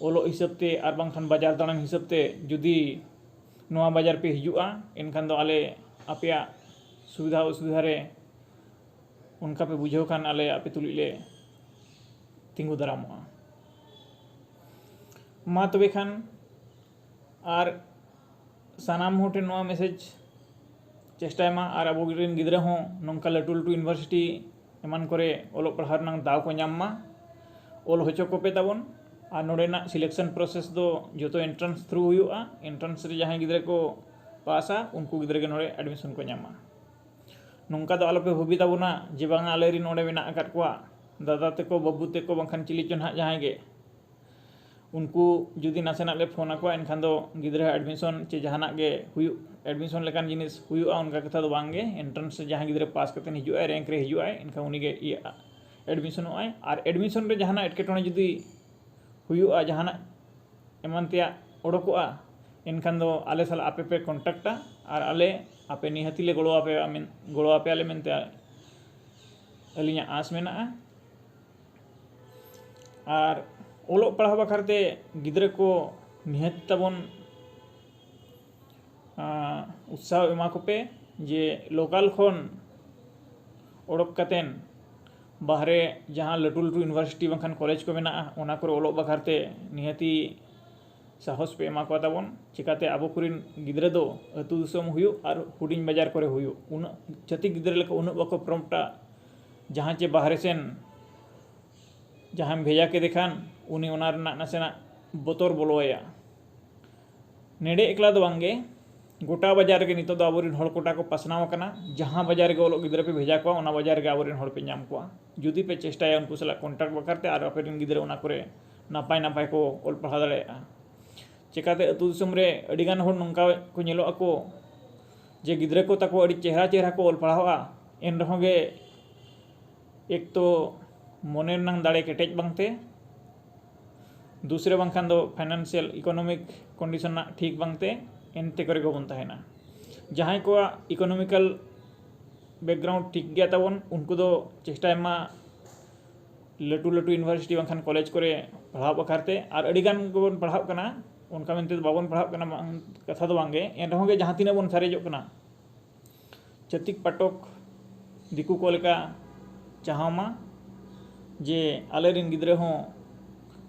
ᱚᱞᱚᱜ ᱦᱤᱥᱟᱹᱵ ᱛᱮ ᱟᱨ ᱵᱟᱝᱠᱷᱟᱱ ᱵᱟᱡᱟᱨ ᱫᱟᱬᱟᱱ ᱦᱤᱥᱟᱹᱵ ᱛᱮ ᱡᱩᱫᱤ ᱱᱚᱣᱟ ᱵᱟᱡᱟᱨ ᱯᱮ ᱦᱤᱡᱩᱜᱼᱟ, ᱮᱱᱠᱷᱟᱱ ᱫᱚ ᱟᱞᱮ ᱟᱯᱮᱭᱟᱜ ᱥᱩᱵᱤᱫᱷᱟ ᱚᱥᱩᱵᱤᱫᱷᱟ ᱨᱮ ᱚᱱᱠᱟ ᱯᱮ ᱵᱩᱡᱷᱟᱹᱣ ᱠᱷᱟᱱ ᱟᱞᱮ ᱟᱯᱮ ᱛᱩᱞᱩᱡ ᱞᱮ ᱛᱤᱸᱜᱩ ᱫᱟᱨᱟᱢᱚᱜᱼᱟ᱾ ᱢᱟ ᱛᱚᱵᱮ ᱠᱷᱟᱱ, ᱟᱨ ᱥᱟᱱᱟᱢ ᱦᱚᱲ ᱴᱷᱮᱱ ᱱᱚᱣᱟ ᱢᱮᱥᱮᱡᱽ ᱪᱮᱥᱴᱟᱭ ᱢᱟ, ᱟᱨ ᱟᱵᱚ ᱨᱮᱱ ᱜᱤᱫᱽᱨᱟᱹ ᱦᱚᱸ ᱱᱚᱝᱠᱟ ᱞᱟᱹᱴᱩ ᱞᱟᱹᱴᱩ ᱤᱭᱩᱱᱤᱵᱷᱟᱨᱥᱤᱴᱤ ᱮᱢᱟᱱ ᱠᱚᱨᱮ ᱚᱞᱚᱜ ᱯᱟᱲᱦᱟᱣ ᱨᱮᱱᱟᱜ ᱫᱟᱣ ᱠᱚ ᱧᱟᱢ ᱢᱟ, ᱚᱞ ᱦᱚᱪᱚ ᱠᱚᱯᱮ ᱛᱟᱵᱚᱱ᱾ ᱟᱨ ᱱᱚᱰᱮᱱᱟᱜ ᱥᱤᱞᱮᱠᱥᱚᱱ ᱯᱨᱚᱥᱮᱥ ᱫᱚ ᱡᱚᱛᱚ ᱮᱱᱴᱨᱟᱱᱥ ᱛᱷᱨᱩ ᱦᱩᱭᱩᱜᱼᱟ᱾ ᱮᱱᱴᱨᱟᱱᱥ ᱨᱮ ᱡᱟᱦᱟᱸᱭ ᱜᱤᱫᱽᱨᱟᱹ ᱠᱚ ᱯᱟᱥᱟ, ᱩᱱᱠᱩ ᱜᱤᱫᱽᱨᱟᱹ ᱜᱮ ᱱᱚᱰᱮ ᱮᱰᱢᱤᱥᱚᱱ ᱠᱚ ᱧᱟᱢᱟ᱾ ᱱᱚᱝᱠᱟ ᱫᱚ ᱟᱞᱚᱯᱮ ᱵᱷᱟᱹᱵᱤ ᱛᱟᱵᱚᱱᱟ ᱡᱮ ᱵᱟᱝᱟ ᱟᱞᱮ ᱨᱮᱱ ᱱᱚᱰᱮ ᱢᱮᱱᱟᱜ ᱟᱠᱟᱫ ᱠᱚᱣᱟ, ᱫᱟᱫᱟ ᱛᱮᱠᱚ, ᱵᱟᱹᱵᱩ ᱛᱮᱠᱚ, ᱵᱟᱝᱠᱷᱟᱱ ᱪᱤᱞᱤ ᱪᱚ ᱱᱟᱦᱟᱜ ᱡᱟᱦᱟᱸᱭ ᱜᱮ, ᱩᱱᱠᱩ ᱡᱩᱫᱤ ᱱᱟᱥᱮᱱᱟᱜ ᱞᱮ ᱯᱷᱳᱱ ᱟᱠᱚᱣᱟ, ᱮᱱᱠᱷᱟᱱ ᱫᱚ ᱜᱤᱫᱽᱨᱟᱹ ᱮᱰᱢᱤᱥᱚᱱ ᱪᱮ ᱡᱟᱦᱟᱱᱟᱜ ᱜᱮ ᱦᱩᱭᱩᱜ, ᱮᱰᱢᱤᱥᱚᱱ ᱞᱮᱠᱟᱱ ᱡᱤᱱᱤᱥ ᱦᱩᱭᱩᱜᱼᱟ, ᱚᱱᱠᱟ ᱠᱟᱛᱷᱟ ᱫᱚ ᱵᱟᱝ ᱜᱮ᱾ ᱮᱱᱴᱨᱟᱱᱥ ᱨᱮ ᱡᱟᱦᱟᱸ ᱜᱤᱫᱽᱨᱟᱹ ᱯᱟᱥ ᱠᱟᱛᱮ ᱦᱤᱡᱩᱜᱼᱟᱭ, ᱨᱮᱝᱠ ᱨᱮ ᱦᱤᱡᱩᱜᱼᱟᱭ, ᱮᱱᱠᱷᱟᱱ ᱩᱱᱤᱜᱮ ᱤᱭᱟᱹᱜᱼᱟ, ᱮᱰᱢᱤᱥᱚᱱᱚᱜᱼᱟᱭ᱾ ᱟᱨ ᱮᱰᱢᱤᱥᱚᱱ ᱨᱮ ᱡᱟᱦᱟᱱᱟᱜ ᱮᱴᱠᱮᱴᱚᱬᱮ ᱡᱩᱫᱤ ᱦᱩᱭᱩᱜᱼᱟ, ᱡᱟᱦᱟᱱᱟᱜ ᱮᱢᱟᱱ ᱛᱮᱭᱟᱜ ᱚᱰᱚᱠᱚᱜᱼᱟ, ᱮᱱᱠᱷᱟᱱ ᱫᱚ ᱟᱞᱮ ᱥᱟᱞᱟᱜ ᱟᱯᱮ ᱯᱮ ᱠᱚᱱᱴᱟᱠᱴᱟ ᱟᱨ ᱟᱞᱮ ᱟᱯᱮ ᱱᱤᱦᱟᱹᱛᱤ ᱞᱮ ᱜᱚᱲᱚ ᱟᱯᱮᱭᱟ ᱢᱮᱱ, ᱜᱚᱲᱚ ᱟᱯᱮᱭᱟᱞᱮ ᱢᱮᱱᱛᱮ ᱟᱹᱞᱤᱧᱟᱜ ᱟᱸᱥ ᱢᱮᱱᱟᱜᱼᱟ᱾ ᱟᱨ ᱚᱞᱚᱜ ᱯᱟᱲᱦᱟᱣ ᱵᱟᱠᱷᱨᱟᱛᱮ ᱜᱤᱫᱽᱨᱟᱹ ᱠᱚ ᱱᱤᱦᱟᱹᱛ ᱛᱟᱵᱚᱱ, ᱟᱸ, ᱩᱛᱥᱟᱦᱚ ᱮᱢᱟ ᱠᱚᱯᱮ ᱡᱮ ᱞᱳᱠᱟᱞ ᱠᱷᱚᱱ ᱚᱰᱚᱠ ᱠᱟᱛᱮᱱ ᱵᱟᱦᱨᱮ ᱡᱟᱦᱟᱸ ᱞᱟᱹᱴᱩ ᱞᱟᱹᱴᱩ ᱤᱭᱩᱱᱤᱵᱷᱟᱨᱥᱤᱴᱤ ᱵᱟᱝᱠᱷᱟᱱ ᱠᱚᱞᱮᱡᱽ ᱠᱚ ᱢᱮᱱᱟᱜᱼᱟ, ᱚᱱᱟ ᱠᱚᱨᱮ ᱚᱞᱚᱜ ᱵᱟᱠᱷᱨᱟᱛᱮ ᱱᱤᱦᱟᱹᱛᱤ ᱥᱟᱦᱚᱥ ᱯᱮ ᱮᱢᱟ ᱠᱚᱣᱟ ᱛᱟᱵᱚᱱ᱾ ᱪᱤᱠᱟᱹᱛᱮ ᱟᱵᱚ ᱠᱚᱨᱮᱱ ᱜᱤᱫᱽᱨᱟᱹ ᱫᱚ ᱟᱹᱛᱩ ᱫᱤᱥᱚᱢ ᱦᱩᱭᱩᱜ ᱟᱨ ᱦᱩᱰᱤᱧ ᱵᱟᱡᱟᱨ ᱠᱚᱨᱮ ᱦᱩᱭᱩᱜ, ᱩᱱᱟᱹᱜ ᱪᱷᱟᱹᱛᱤᱠ ᱜᱤᱫᱽᱨᱟᱹ ᱞᱮᱠᱟ ᱩᱱᱟᱹᱜ ᱵᱟᱠᱚ ᱯᱨᱚᱢᱯᱴᱟ᱾ ᱡᱟᱦᱟᱸ ᱪᱮ ᱵᱟᱦᱨᱮ ᱥᱮᱱ ᱡᱟᱦᱟᱸᱭᱮᱢ ᱵᱷᱮᱡᱟ ᱠᱮᱫᱮ ᱠᱷᱟᱱ ᱩᱱᱤ ᱚᱱᱟ ᱨᱮᱱᱟᱜ ᱱᱟᱥᱮᱱᱟᱜ ᱵᱚᱛᱚᱨ ᱵᱚᱞᱚᱣᱟᱭᱟ᱾ ᱱᱮᱰᱮ ᱮᱠᱞᱟ ᱫᱚ ᱵᱟᱝᱜᱮ, ᱜᱚᱴᱟ ᱵᱟᱡᱟᱨ ᱨᱮᱜᱮ ᱱᱤᱛᱚᱜ ᱫᱚ ᱟᱵᱚᱨᱮᱱ ᱦᱚᱲ ᱠᱚᱴᱟ ᱠᱚ ᱯᱟᱥᱱᱟᱣ ᱟᱠᱟᱱᱟ᱾ ᱡᱟᱦᱟᱸ ᱵᱟᱡᱟᱨ ᱨᱮᱜᱮ ᱚᱞᱚᱜ ᱜᱤᱫᱽᱨᱟᱹ ᱯᱮ ᱵᱷᱮᱡᱟ ᱠᱚᱣᱟ, ᱚᱱᱟ ᱵᱟᱡᱟᱨ ᱨᱮᱜᱮ ᱟᱵᱚᱨᱮᱱ ᱦᱚᱲ ᱯᱮ ᱧᱟᱢ ᱠᱚᱣᱟ᱾ ᱡᱩᱫᱤ ᱯᱮ ᱪᱮᱥᱴᱟᱭᱟ ᱩᱱᱠᱩ ᱥᱟᱞᱟᱜ ᱠᱚᱱᱴᱟᱠᱴ ᱵᱟᱠᱷᱨᱟᱛᱮ, ᱟᱨ ᱟᱯᱮᱨᱮᱱ ᱜᱤᱫᱽᱨᱟᱹ ᱚᱱᱟ ᱠᱚᱨᱮ ᱱᱟᱯᱟᱭ ᱱᱟᱯᱟᱭ ᱠᱚ ᱚᱞ ᱯᱟᱲᱦᱟᱣ ᱫᱟᱲᱮᱭᱟᱜᱼᱟ᱾ ᱪᱮᱠᱟᱛᱮ ᱟᱹᱛᱩ ᱫᱤᱥᱚᱢ ᱨᱮ ᱟᱹᱰᱤᱜᱟᱱ ᱦᱚᱲ ᱱᱚᱝᱠᱟ ᱠᱚ ᱧᱮᱞᱚᱜ ᱟᱠᱚ ᱡᱮ ᱜᱤᱫᱽᱨᱟᱹ ᱠᱚ ᱛᱟᱠᱚ ᱟᱹᱰᱤ ᱪᱮᱦᱨᱟ ᱪᱮᱦᱨᱟ ᱠᱚ ᱚᱞ ᱯᱟᱲᱦᱟᱣᱟ, ᱮᱱ ᱨᱮᱦᱚᱸ ᱜᱮ ᱮᱠ ᱛᱚ ᱢᱚᱱᱮ ᱨᱮᱱᱟᱝ ᱫᱟᱲᱮ ᱠᱮᱴᱮᱡ ᱵᱟᱝᱛᱮ, ᱫᱩᱥᱨᱮ ᱵᱟᱝᱠᱷᱟᱱ ᱫᱚ ᱯᱷᱟᱭᱱᱟᱱᱥᱤᱭᱟᱞ ᱤᱠᱳᱱᱚᱢᱤᱠ ᱠᱚᱱᱰᱤᱥᱚᱱ ᱨᱮᱱᱟᱜ ᱴᱷᱤᱠ ᱵᱟᱝᱛᱮ ᱮᱱᱛᱮ ᱠᱚᱨᱮ ᱜᱮᱵᱚᱱ ᱛᱟᱦᱮᱱᱟ᱾ ᱡᱟᱦᱟᱸᱭ ᱠᱚᱣᱟᱜ ᱤᱠᱳᱱᱚᱢᱤᱠᱟᱞ ᱵᱮᱠᱜᱨᱟᱣᱩᱱᱰ ᱴᱷᱤᱠ ᱜᱮᱭᱟ ᱛᱟᱵᱚᱱ, ᱩᱱᱠᱩ ᱫᱚ ᱪᱮᱥᱴᱟᱭ ᱢᱟ ᱞᱟᱹᱴᱩ ᱞᱟᱹᱴᱩ ᱤᱭᱩᱱᱤᱵᱷᱟᱨᱥᱤᱴᱤ ᱵᱟᱝᱠᱷᱟᱱ ᱠᱚᱞᱮᱡᱽ ᱠᱚᱨᱮ ᱯᱟᱲᱦᱟᱣ ᱵᱟᱠᱷᱨᱟ ᱛᱮ᱾ ᱟᱨ ᱟᱹᱰᱤ ᱜᱟᱱ ᱜᱮᱵᱚᱱ ᱯᱟᱲᱦᱟᱜ ᱠᱟᱱᱟ, ᱚᱱᱠᱟ ᱢᱮᱱᱛᱮ ᱫᱚ ᱵᱟᱵᱚᱱ ᱯᱟᱲᱦᱟᱜ ᱠᱟᱱᱟ, ᱵᱟᱝ, ᱠᱟᱛᱷᱟ ᱫᱚ ᱵᱟᱝ ᱜᱮ᱾ ᱮᱱ ᱨᱮᱦᱚᱸ ᱜᱮ ᱡᱟᱦᱟᱸ ᱛᱤᱱᱟᱹᱜ ᱵᱚᱱ ᱥᱟᱨᱮᱡᱚᱜ ᱠᱟᱱᱟ, ᱪᱷᱟᱹᱛᱤᱠ ᱯᱟᱴᱚᱠ ᱫᱤᱠᱩ ᱠᱚ ᱞᱮᱠᱟ ᱪᱟᱦᱟᱣ ᱢᱟ ᱡᱮ ᱟᱞᱮ ᱨᱮᱱ ᱜᱤᱫᱽᱨᱟᱹ ᱦᱚᱸ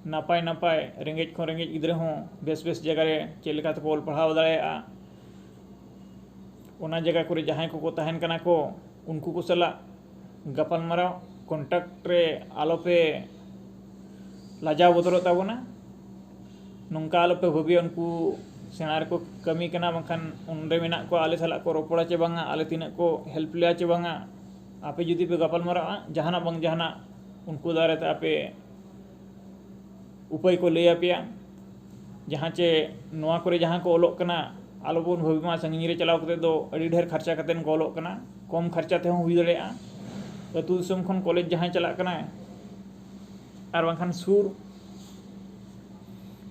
ᱱᱟᱯᱟᱭ ᱱᱟᱯᱟᱭ, ᱨᱮᱸᱜᱮᱡ ᱠᱷᱚᱱ ᱨᱮᱸᱜᱮᱡ ᱜᱤᱫᱽᱨᱟᱹ ᱦᱚᱸ ᱵᱮᱥ ᱵᱮᱥ ᱡᱟᱭᱜᱟ ᱨᱮ ᱪᱮᱫ ᱞᱮᱠᱟ ᱛᱮᱠᱚ ᱚᱞ ᱯᱟᱲᱦᱟᱣ ᱫᱟᱲᱮᱭᱟᱜᱼᱟ, ᱚᱱᱟ ᱡᱟᱭᱜᱟ ᱠᱚᱨᱮ ᱡᱟᱦᱟᱸᱭ ᱠᱚᱠᱚ ᱛᱟᱦᱮᱱ ᱠᱟᱱᱟ ᱠᱚ, ᱩᱱᱠᱩ ᱠᱚ ᱥᱟᱞᱟᱜ ᱜᱟᱯᱟᱞᱢᱟᱨᱟᱣ, ᱠᱚᱱᱴᱟᱠᱴ ᱨᱮ ᱟᱞᱚᱯᱮ ᱞᱟᱡᱟᱣ ᱵᱚᱛᱚᱨᱚᱜ ᱛᱟᱵᱚᱱᱟ᱾ ᱱᱚᱝᱠᱟ ᱟᱞᱚᱯᱮ ᱵᱷᱟᱹᱵᱤᱭᱟ ᱩᱱᱠᱩ ᱥᱮᱬᱟ ᱨᱮᱠᱚ ᱠᱟᱹᱢᱤ ᱠᱟᱱᱟ, ᱵᱟᱝᱠᱷᱟᱱ ᱚᱸᱰᱮ ᱢᱮᱱᱟᱜ ᱠᱚᱣᱟ, ᱟᱞᱮ ᱥᱟᱞᱟᱜ ᱠᱚ ᱨᱚᱯᱚᱲᱟ ᱪᱮ ᱵᱟᱝᱟ, ᱟᱞᱮ ᱛᱤᱱᱟᱹᱜ ᱠᱚ ᱦᱮᱞᱯ ᱞᱮᱭᱟ ᱪᱮ ᱵᱟᱝᱟ, ᱟᱯᱮ ᱡᱩᱫᱤ ᱯᱮ ᱜᱟᱯᱟᱞ ᱢᱟᱨᱟᱜᱼᱟ, ᱡᱟᱦᱟᱱᱟᱜ ᱵᱟᱝ ᱡᱟᱦᱟᱱᱟᱜ ᱩᱱᱠᱩ ᱫᱟᱨᱟᱭ ᱛᱮ ᱟᱯᱮ ᱩᱯᱟᱹᱭ ᱠᱚ ᱞᱟᱹᱭ ᱟᱯᱮᱭᱟ᱾ ᱡᱟᱦᱟᱸ ᱪᱮ ᱱᱚᱣᱟ ᱠᱚᱨᱮ ᱡᱟᱦᱟᱸ ᱠᱚ ᱚᱞᱚᱜ ᱠᱟᱱᱟ, ᱟᱞᱚᱵᱚᱱ ᱵᱷᱟᱹᱵᱤ ᱢᱟ ᱥᱟᱺᱜᱤᱧ ᱨᱮ ᱪᱟᱞᱟᱣ ᱠᱟᱛᱮ ᱫᱚ ᱟᱹᱰᱤ ᱰᱷᱮᱨ ᱠᱷᱚᱨᱪᱟ ᱠᱟᱛᱮ ᱠᱚ ᱚᱞᱚᱜ ᱠᱟᱱᱟ, ᱠᱚᱢ ᱠᱷᱚᱨᱪᱟ ᱛᱮᱦᱚᱸ ᱦᱩᱭ ᱫᱟᱲᱮᱭᱟᱜᱼᱟ᱾ ᱟᱹᱛᱩ ᱫᱤᱥᱚᱢ ᱠᱷᱚᱱ ᱠᱚᱞᱮᱡᱽ ᱡᱟᱦᱟᱸᱭ ᱪᱟᱞᱟᱜ ᱠᱟᱱᱟᱭ, ᱟᱨ ᱵᱟᱝᱠᱷᱟᱱ ᱥᱩᱨ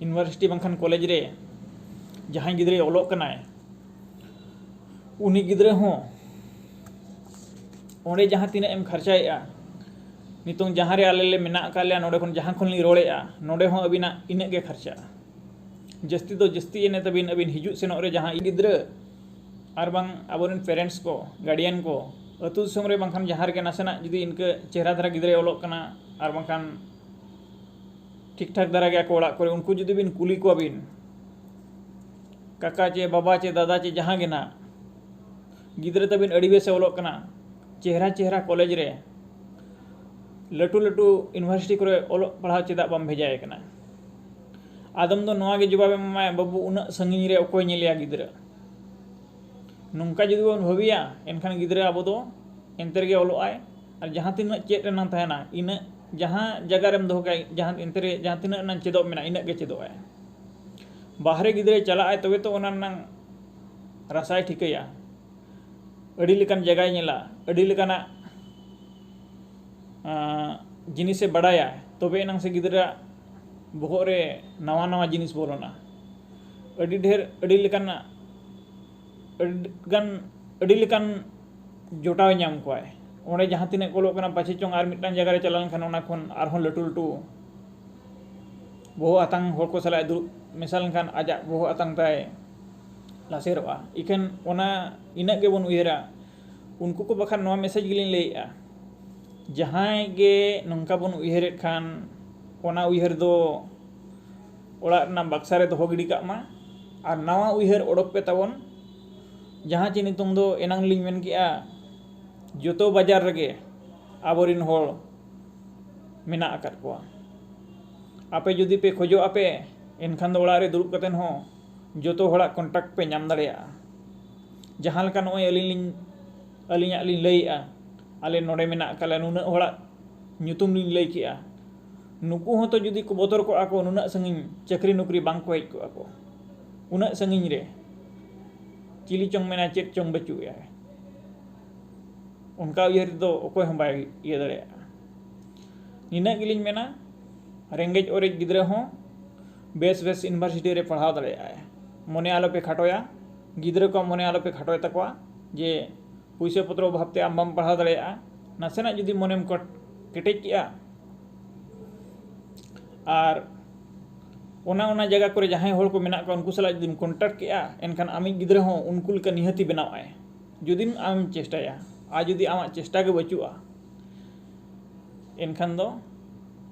ᱤᱭᱩᱱᱤᱵᱷᱟᱨᱥᱤᱴᱤ ᱵᱟᱝᱠᱷᱟᱱ ᱠᱚᱞᱮᱡᱽ ᱨᱮ ᱡᱟᱦᱟᱸᱭ ᱜᱤᱫᱽᱨᱟᱹᱭ ᱚᱞᱚᱜ ᱠᱟᱱᱟᱭ, ᱩᱱᱤ ᱜᱤᱫᱽᱨᱟᱹ ᱦᱚᱸ ᱚᱸᱰᱮ ᱡᱟᱦᱟᱸ ᱛᱤᱱᱟᱹᱜ ᱮᱢ ᱠᱷᱚᱨᱪᱟᱭᱮᱫᱼᱟ, ᱱᱤᱛᱚᱝ ᱡᱟᱦᱟᱸ ᱨᱮ ᱟᱞᱮ ᱞᱮ ᱢᱮᱱᱟᱜ ᱟᱠᱟᱫ ᱞᱮᱭᱟ, ᱱᱚᱰᱮ ᱠᱷᱚᱱ ᱡᱟᱦᱟᱸ ᱠᱷᱚᱱ ᱞᱤᱧ ᱨᱚᱲᱮᱫᱼᱟ, ᱱᱚᱰᱮ ᱦᱚᱸ ᱟᱹᱵᱤᱱᱟᱜ ᱤᱱᱟᱹᱜ ᱜᱮ ᱠᱷᱚᱨᱪᱟᱜᱼᱟ᱾ ᱡᱟᱹᱥᱛᱤ ᱫᱚ ᱡᱟᱹᱥᱛᱤ ᱮᱱᱮ ᱛᱟᱹᱵᱤᱱ ᱟᱹᱵᱤᱱ ᱦᱤᱡᱩᱜ ᱥᱮᱱᱚᱜ ᱨᱮ ᱡᱟᱦᱟᱸ ᱜᱤᱫᱽᱨᱟᱹ ᱟᱨ ᱵᱟᱝ ᱟᱵᱚᱨᱮᱱ ᱯᱮᱨᱮᱱᱴᱥ ᱠᱚ, ᱜᱟᱨᱰᱤᱭᱟᱱ ᱠᱚ, ᱟᱹᱛᱩ ᱫᱤᱥᱚᱢ ᱨᱮ ᱵᱟᱝᱠᱷᱟᱱ ᱡᱟᱦᱟᱸ ᱨᱮᱜᱮ ᱱᱟᱥᱮᱱᱟᱜ ᱡᱩᱫᱤ ᱤᱱᱠᱟᱹ ᱪᱮᱦᱨᱟ ᱫᱷᱟᱨᱟ ᱜᱤᱫᱽᱨᱟᱹᱭ ᱚᱞᱚᱜ ᱠᱟᱱᱟ ᱟᱨ ᱵᱟᱝᱠᱷᱟᱱ ᱴᱷᱤᱠ ᱴᱷᱟᱠ ᱫᱷᱟᱨᱟ ᱜᱮᱭᱟ ᱠᱚ ᱚᱲᱟᱜ ᱠᱚᱨᱮ, ᱩᱱᱠᱩ ᱡᱩᱫᱤ ᱵᱤᱱ ᱠᱩᱞᱤ ᱠᱚᱣᱟ ᱵᱤᱱ, ᱠᱟᱠᱟ ᱪᱮ ᱵᱟᱵᱟ ᱪᱮ ᱫᱟᱫᱟ ᱪᱮ ᱡᱟᱦᱟᱸ ᱜᱮ ᱱᱟᱜ, ᱜᱤᱫᱽᱨᱟᱹ ᱛᱟᱵᱤᱱ ᱟᱹᱰᱤ ᱵᱮᱥᱮ ᱚᱞᱚᱜ ᱠᱟᱱᱟ, ᱪᱮᱦᱨᱟ ᱪᱮᱦᱨᱟ ᱠᱚᱞᱮᱡᱽ ᱨᱮ, ᱞᱟᱹᱴᱩ ᱞᱟᱹᱴᱩ ᱤᱭᱩᱱᱤᱵᱷᱟᱨᱥᱤᱴᱤ ᱠᱚᱨᱮ ᱚᱞᱚᱜ ᱯᱟᱲᱦᱟᱣ ᱪᱮᱫᱟᱜ ᱵᱟᱢ ᱵᱷᱮᱡᱟᱭᱮ ᱠᱟᱱᱟ? ᱟᱫᱚᱢ ᱫᱚ ᱱᱚᱣᱟ ᱜᱮ ᱡᱚᱵᱟᱵ ᱮᱢ ᱮᱢᱟᱭᱟ, "ᱵᱟᱹᱵᱩ, ᱩᱱᱟᱹᱜ ᱥᱟᱺᱜᱤᱧ ᱨᱮ ᱚᱠᱚᱭ ᱧᱮᱞᱮᱭᱟ ᱜᱤᱫᱽᱨᱟᱹ?" ᱱᱚᱝᱠᱟ ᱡᱩᱫᱤ ᱵᱚᱱ ᱵᱷᱟᱹᱵᱤᱭᱟ, ᱮᱱᱠᱷᱟᱱ ᱜᱤᱫᱽᱨᱟᱹ ᱟᱵᱚ ᱫᱚ ᱮᱱᱛᱮ ᱨᱮᱜᱮ ᱚᱞᱚᱜ ᱟᱭ, ᱟᱨ ᱡᱟᱦᱟᱸ ᱛᱤᱱᱟᱹᱜ ᱪᱮᱫ ᱨᱮᱱᱟᱜ ᱛᱟᱦᱮᱱᱟ, ᱤᱱᱟᱹᱜ ᱡᱟᱦᱟᱸ ᱡᱟᱭᱜᱟ ᱨᱮᱢ ᱫᱚᱦᱚ ᱠᱟᱭ, ᱡᱟᱦᱟᱸ ᱮᱱᱛᱮ ᱨᱮ ᱡᱟᱦᱟᱸ ᱛᱤᱱᱟᱹᱜ ᱨᱮᱱᱟᱜ ᱪᱮᱫᱚᱜ ᱢᱮᱱᱟᱜᱼᱟ, ᱤᱱᱟᱹᱜ ᱜᱮ ᱪᱮᱫᱚᱜ ᱟᱭ᱾ ᱵᱟᱦᱨᱮ ᱜᱤᱫᱽᱨᱟᱹᱭ ᱪᱟᱞᱟᱜ ᱟᱭ, ᱛᱚᱵᱮ ᱛᱚ ᱚᱱᱟ ᱨᱮᱱᱟᱜ ᱨᱟᱥᱟᱭ ᱴᱷᱤᱠᱟᱹᱭᱟ, ᱟᱹᱰᱤ ᱞᱮᱠᱟᱱ ᱡᱟᱭᱜᱟᱭ ᱧᱮᱞᱟ, ᱟᱹᱰᱤ ᱞᱮᱠᱟᱱᱟᱜ, ᱟᱸ, ᱡᱤᱱᱤᱥᱮ ᱵᱟᱰᱟᱭᱟ, ᱛᱚᱵᱮ ᱮᱱᱟᱝ ᱥᱮ ᱜᱤᱫᱽᱨᱟᱹ ᱵᱚᱦᱚᱜ ᱨᱮ ᱱᱟᱣᱟ ᱱᱟᱣᱟ ᱡᱤᱱᱤᱥ ᱵᱚᱞᱚᱱᱟ᱾ ᱟᱹᱰᱤ ᱰᱷᱮᱨ, ᱟᱹᱰᱤ ᱞᱮᱠᱟᱱᱟᱜ, ᱟᱹᱰᱤ ᱜᱟᱱ, ᱟᱹᱰᱤ ᱞᱮᱠᱟᱱ ᱡᱚᱴᱟᱣ ᱧᱟᱢ ᱠᱚᱣᱟᱭ᱾ ᱚᱸᱰᱮ ᱡᱟᱦᱟᱸ ᱛᱤᱱᱟᱹᱜ ᱠᱚ ᱚᱞᱚᱜ ᱠᱟᱱᱟ, ᱯᱟᱪᱷᱮ ᱪᱚᱝ ᱟᱨ ᱢᱤᱫᱴᱟᱝ ᱡᱟᱭᱜᱟ ᱨᱮ ᱪᱟᱞᱟᱣ ᱞᱮᱱᱠᱷᱟᱱ ᱚᱱᱟ ᱠᱷᱚᱱ ᱟᱨᱦᱚᱸ ᱞᱟᱹᱴᱩ ᱞᱟᱹᱴᱩ ᱵᱚᱦᱚᱜ ᱟᱛᱟᱝ ᱦᱚᱲ ᱠᱚ ᱥᱟᱞᱟᱜ ᱫᱩᱲᱩᱵ ᱢᱮᱥᱟ ᱞᱮᱱᱠᱷᱟᱱ ᱟᱡᱟᱜ ᱵᱚᱦᱚᱜ ᱟᱛᱟᱝ ᱛᱟᱭ ᱞᱟᱥᱮᱨᱚᱜᱼᱟ᱾ ᱤᱠᱷᱟᱹᱱ ᱚᱱᱟ ᱤᱱᱟᱹᱜ ᱜᱮᱵᱚᱱ ᱩᱭᱦᱟᱹᱨᱟ᱾ ᱩᱱᱠᱩ ᱠᱚ ᱵᱟᱠᱷᱟᱱ ᱱᱚᱣᱟ ᱢᱮᱥᱮᱡᱽ ᱜᱮᱞᱤᱧ ᱞᱟᱹᱭᱮᱫᱼᱟ, ᱡᱟᱦᱟᱸᱭ ᱜᱮ ᱱᱚᱝᱠᱟ ᱵᱚᱱ ᱩᱭᱦᱟᱹᱨᱮᱫ ᱠᱷᱟᱱ, ᱚᱱᱟ ᱩᱭᱦᱟᱹᱨ ᱫᱚ ᱚᱲᱟᱜ ᱨᱮᱱᱟᱜ ᱵᱟᱠᱥᱟ ᱨᱮ ᱫᱚᱦᱚ ᱜᱤᱰᱤ ᱠᱟᱜ ᱢᱟ, ᱟᱨ ᱱᱟᱣᱟ ᱩᱭᱦᱟᱹᱨ ᱚᱰᱚᱠ ᱯᱮ ᱛᱟᱵᱚᱱ᱾ ᱡᱟᱦᱟᱸ ᱪᱮ ᱱᱤᱛᱚᱝ ᱫᱚ ᱮᱱᱟᱝ ᱞᱤᱧ ᱢᱮᱱ ᱠᱮᱜᱼᱟ, ᱡᱚᱛᱚ ᱵᱟᱡᱟᱨ ᱨᱮᱜᱮ ᱟᱵᱚᱨᱮᱱ ᱦᱚᱲ ᱢᱮᱱᱟᱜ ᱟᱠᱟᱫ ᱠᱚᱣᱟ᱾ ᱟᱯᱮ ᱡᱩᱫᱤ ᱯᱮ ᱠᱷᱚᱡᱚᱜ ᱟᱯᱮ, ᱮᱱᱠᱷᱟᱱ ᱫᱚ ᱚᱲᱟᱜ ᱨᱮ ᱫᱩᱲᱩᱵ ᱠᱟᱛᱮᱫ ᱦᱚᱸ ᱡᱚᱛᱚ ᱦᱚᱲᱟᱜ ᱠᱚᱱᱴᱟᱠᱴ ᱯᱮ ᱧᱟᱢ ᱫᱟᱲᱮᱭᱟᱜᱼᱟ᱾ ᱡᱟᱦᱟᱸ ᱞᱮᱠᱟ ᱱᱚᱜᱼᱚᱭ ᱟᱹᱞᱤᱧ ᱞᱤᱧ, ᱟᱹᱞᱤᱧᱟᱜ ᱞᱤᱧ ᱞᱟᱹᱭᱮᱜᱼᱟ, ᱟᱞᱮ ᱱᱚᱰᱮ ᱢᱮᱱᱟᱜ ᱟᱠᱟᱫ ᱞᱮᱭᱟ, ᱱᱩᱱᱟᱹᱜ ᱦᱚᱲᱟᱜ ᱧᱩᱛᱩᱢ ᱞᱤᱧ ᱞᱟᱹᱭ ᱠᱮᱜᱼᱟ, ᱱᱩᱠᱩ ᱦᱚᱸᱛᱚ ᱡᱩᱫᱤ ᱠᱚ ᱵᱚᱛᱚᱨ ᱠᱚᱜᱼᱟ ᱠᱚ, ᱱᱩᱱᱟᱹᱜ ᱥᱟᱺᱜᱤᱧ ᱪᱟᱹᱠᱨᱤ ᱱᱚᱠᱨᱤ ᱵᱟᱝ ᱠᱚ ᱦᱮᱡ ᱠᱚᱜᱼᱟ ᱠᱚ, ᱩᱱᱟᱹᱜ ᱥᱟᱺᱜᱤᱧ ᱨᱮ ᱪᱤᱞᱤ ᱪᱚᱝ ᱢᱮᱱᱟ ᱪᱮᱫ ᱪᱚᱝ ᱵᱟᱹᱪᱩᱜ ᱮᱭᱟ, ᱚᱱᱠᱟ ᱩᱭᱦᱟᱹᱨ ᱛᱮᱫᱚ ᱚᱠᱚᱭ ᱦᱚᱸ ᱵᱟᱭ ᱤᱭᱟᱹ ᱫᱟᱲᱮᱭᱟᱜᱼᱟ᱾ ᱱᱤᱱᱟᱹᱜ ᱜᱮᱞᱤᱧ ᱢᱮᱱᱟ, ᱨᱮᱸᱜᱮᱡ ᱚᱨᱮᱡ ᱜᱤᱫᱽᱨᱟᱹ ᱦᱚᱸ ᱵᱮᱥ ᱵᱮᱥ ᱤᱭᱩᱱᱤᱵᱷᱟᱨᱥᱤᱴᱤ ᱨᱮ ᱯᱟᱲᱦᱟᱣ ᱫᱟᱲᱮᱭᱟᱜᱼᱟᱭ᱾ ᱢᱚᱱᱮ ᱟᱞᱚᱯᱮ ᱠᱷᱟᱴᱚᱭᱟ, ᱜᱤᱫᱽᱨᱟᱹ ᱠᱚᱣᱟᱜ ᱢᱚᱱᱮ ᱟᱞᱚᱯᱮ ᱠᱷᱟᱴᱚᱭ ᱛᱟᱠᱚᱣᱟ ᱡᱮ ᱯᱩᱭᱥᱟᱹ ᱯᱚᱛᱨᱚ ᱚᱵᱷᱟᱵ ᱛᱮ ᱟᱢ ᱵᱟᱢ ᱯᱟᱲᱦᱟᱣ ᱫᱟᱲᱮᱭᱟᱜᱼᱟ᱾ ᱱᱟᱥᱮᱱᱟᱜ ᱡᱩᱫᱤ ᱢᱚᱱᱮᱢ ᱠᱚᱴ-, ᱠᱮᱴᱮᱡ ᱠᱮᱜᱼᱟ, ᱟᱨ ᱚᱱᱟ ᱚᱱᱟ ᱡᱟᱭᱜᱟ ᱠᱚᱨᱮ ᱡᱟᱦᱟᱸᱭ ᱦᱚᱲ ᱠᱚ ᱢᱮᱱᱟᱜ ᱠᱚᱣᱟ, ᱩᱱᱠᱩ ᱥᱟᱞᱟᱜ ᱡᱩᱫᱤᱢ ᱠᱚᱱᱴᱟᱠᱴ ᱠᱮᱜᱼᱟ, ᱮᱱᱠᱷᱟᱱ ᱟᱢᱤᱡ ᱜᱤᱫᱽᱨᱟᱹ ᱦᱚᱸ ᱩᱱᱠᱩ ᱞᱮᱠᱟ ᱱᱤᱦᱟᱹᱛᱤ ᱵᱮᱱᱟᱣ ᱟᱭ᱾ ᱡᱩᱫᱤᱢ ᱟᱢᱮᱢ ᱪᱮᱥᱴᱟᱭᱟ, ᱟᱨ ᱡᱩᱫᱤ ᱟᱢᱟᱜ ᱪᱮᱥᱴᱟ ᱜᱮ ᱵᱟᱹᱪᱩᱜᱼᱟ, ᱮᱱᱠᱷᱟᱱ ᱫᱚ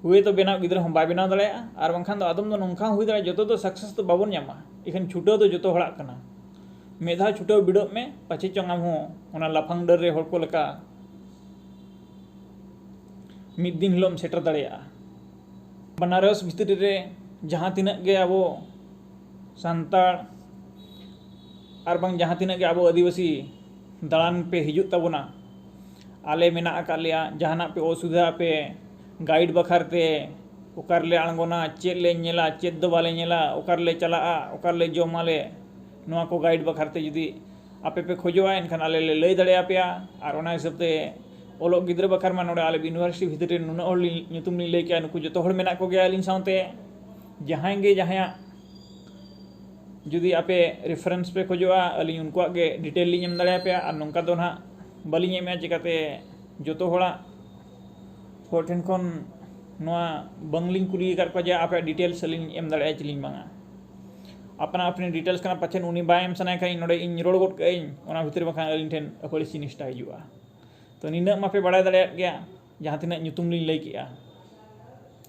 ᱦᱩᱭᱛᱚ ᱵᱮᱱᱟᱣ ᱜᱤᱫᱽᱨᱟᱹ ᱦᱚᱸ ᱵᱟᱭ ᱵᱮᱱᱟᱣ ᱫᱟᱲᱮᱭᱟᱜᱼᱟ᱾ ᱟᱨ ᱵᱟᱝᱠᱷᱟᱱ ᱫᱚ ᱟᱫᱚᱢ ᱫᱚ ᱱᱚᱝᱠᱟ ᱦᱚᱸ ᱦᱩᱭ ᱫᱟᱲᱮᱭᱟᱜᱼᱟ, ᱡᱚᱛᱚ ᱫᱚ ᱥᱟᱠᱥᱮᱥ ᱫᱚ ᱵᱟᱵᱚᱱ ᱧᱟᱢᱟ, ᱮᱠᱷᱟᱱ ᱪᱷᱩᱴᱟᱹᱣ ᱫᱚ ᱡᱚᱛᱚ ᱦᱚᱲᱟᱜ ᱠᱟᱱᱟ᱾ ᱢᱤᱫ ᱫᱷᱟᱣ ᱪᱷᱩᱴᱟᱹᱣ ᱵᱤᱰᱟᱹᱜ ᱢᱮ, ᱯᱟᱪᱷᱮ ᱪᱚᱝ ᱟᱢ ᱦᱚᱸ ᱚᱱᱟ ᱞᱟᱯᱷᱟᱝ ᱰᱟᱹᱨ ᱨᱮ ᱦᱚᱲ ᱠᱚ ᱞᱮᱠᱟ ᱢᱤᱫ ᱫᱤᱱ ᱦᱤᱞᱳᱜ ᱮᱢ ᱥᱮᱴᱮᱨ ᱫᱟᱲᱮᱭᱟᱜᱼᱟ᱾ ᱵᱟᱱᱟᱨᱚᱥ ᱵᱷᱤᱛᱨᱤ ᱨᱮ ᱡᱟᱦᱟᱸ ᱛᱤᱱᱟᱹᱜ ᱜᱮ ᱟᱵᱚ ᱥᱟᱱᱛᱟᱲ ᱟᱨ ᱵᱟᱝ ᱡᱟᱦᱟᱸ ᱛᱤᱱᱟᱹᱜ ᱜᱮ ᱟᱵᱚ ᱟᱹᱫᱤᱵᱟᱹᱥᱤ ᱫᱟᱬᱟᱱ ᱯᱮ ᱦᱤᱡᱩᱜ ᱛᱟᱵᱚᱱᱟ, ᱟᱞᱮ ᱢᱮᱱᱟᱜ ᱟᱠᱟᱫ ᱞᱮᱭᱟ, ᱡᱟᱦᱟᱱᱟᱜ ᱯᱮ ᱚᱥᱩᱵᱤᱫᱷᱟ ᱯᱮ ᱜᱟᱭᱤᱰ ᱵᱟᱠᱷᱨᱟ ᱛᱮ, ᱚᱠᱟ ᱨᱮᱞᱮ ᱟᱬᱜᱚᱱᱟ, ᱪᱮᱫ ᱞᱮ ᱧᱮᱞᱟ, ᱪᱮᱫ ᱫᱚ ᱵᱟᱞᱮ ᱧᱮᱞᱟ, ᱚᱠᱟ ᱨᱮᱞᱮ ᱪᱟᱞᱟᱜᱼᱟ, ᱚᱠᱟ ᱨᱮᱞᱮ ᱡᱚᱢᱟᱞᱮ, ᱱᱚᱣᱟ ᱠᱚ ᱜᱟᱭᱤᱰ ᱵᱟᱠᱷᱨᱟ ᱛᱮ ᱡᱩᱫᱤ ᱟᱯᱮ ᱯᱮ ᱠᱷᱚᱡᱚᱜᱼᱟ, ᱮᱱᱠᱷᱟᱱ ᱟᱞᱮ ᱞᱮ ᱞᱟᱹᱭ ᱫᱟᱲᱮᱭᱟᱯᱮᱭᱟ᱾ ᱟᱨ ᱚᱱᱟ ᱦᱤᱥᱟᱹᱵ ᱛᱮ ᱚᱞᱚᱜ ᱜᱤᱫᱽᱨᱟᱹ ᱵᱟᱠᱷᱨᱟ ᱢᱟ ᱱᱚᱰᱮ ᱟᱞᱮ ᱤᱭᱩᱱᱤᱵᱷᱟᱨᱥᱤᱴᱤ ᱵᱷᱤᱛᱨᱤ ᱨᱮ ᱱᱩᱱᱟᱹᱜ ᱦᱚᱲ ᱞᱤᱧ, ᱧᱩᱛᱩᱢ ᱞᱤᱧ ᱞᱟᱹᱭ ᱠᱮᱜᱼᱟ, ᱱᱩᱠᱩ ᱡᱚᱛᱚ ᱦᱚᱲ ᱢᱮᱱᱟᱜ ᱠᱚᱜᱮᱭᱟ ᱟᱹᱞᱤᱧ ᱥᱟᱶᱛᱮ᱾ ᱡᱟᱦᱟᱸᱭ ᱜᱮ ᱡᱟᱦᱟᱸᱭᱟᱜ ᱡᱩᱫᱤ ᱟᱯᱮ ᱨᱮᱯᱷᱟᱨᱮᱱᱥ ᱯᱮ ᱠᱷᱚᱡᱚᱜᱼᱟ, ᱟᱹᱞᱤᱧ ᱩᱱᱠᱩᱣᱟᱜ ᱜᱮ ᱰᱤᱴᱮᱞ ᱞᱤᱧ ᱮᱢ ᱫᱟᱲᱮᱭᱟᱯᱮᱭᱟ᱾ ᱟᱨ ᱱᱚᱝᱠᱟ ᱫᱚ ᱱᱟᱦᱟᱜ ᱵᱟᱹᱞᱤᱧ ᱮᱢᱮᱫᱼᱟ, ᱪᱤᱠᱟᱹᱛᱮ ᱡᱚᱛᱚ ᱦᱚᱲᱟᱜ ᱦᱚᱲ ᱴᱷᱮᱱ ᱠᱷᱚᱱ ᱱᱚᱣᱟ ᱵᱟᱝᱞᱤᱧ ᱠᱩᱞᱤ ᱟᱠᱟᱫ ᱠᱚᱣᱟ ᱡᱮ ᱟᱯᱮᱭᱟᱜ ᱰᱤᱴᱮᱞᱥ ᱟᱹᱞᱤᱧ ᱞᱤᱧ ᱮᱢ ᱫᱟᱲᱮᱭᱟᱜᱼᱟ ᱪᱮᱞᱤᱧ ᱵᱟᱝᱟ᱾ ᱟᱯᱱᱟ ᱟᱯᱱᱤ ᱰᱤᱴᱮᱞᱥ ᱠᱟᱱᱟ, ᱯᱟᱪᱷᱮᱱ ᱩᱱᱤ ᱵᱟᱭ ᱮᱢ ᱥᱟᱱᱟᱭ ᱠᱷᱟᱱ ᱤᱧ ᱱᱚᱰᱮ ᱤᱧ ᱨᱚᱲ ᱜᱚᱫ ᱠᱟᱜ ᱟᱹᱧ, ᱚᱱᱟ ᱵᱷᱤᱛᱨᱤ ᱵᱟᱠᱷᱟᱱ ᱟᱹᱞᱤᱧ ᱴᱷᱮᱱ ᱟᱹᱯᱟᱹᱲᱤᱥᱤ ᱱᱤᱥᱴᱟ ᱦᱤᱡᱩᱜᱼᱟ᱾ ᱛᱚ ᱱᱤᱱᱟᱹᱜ ᱢᱟᱯᱮ ᱵᱟᱲᱟᱭ ᱫᱟᱲᱮᱭᱟᱜ ᱜᱮᱭᱟ, ᱡᱟᱦᱟᱸ ᱛᱤᱱᱟᱹᱜ ᱧᱩᱛᱩᱢ ᱞᱤᱧ ᱞᱟᱹᱭ ᱠᱮᱜᱼᱟ,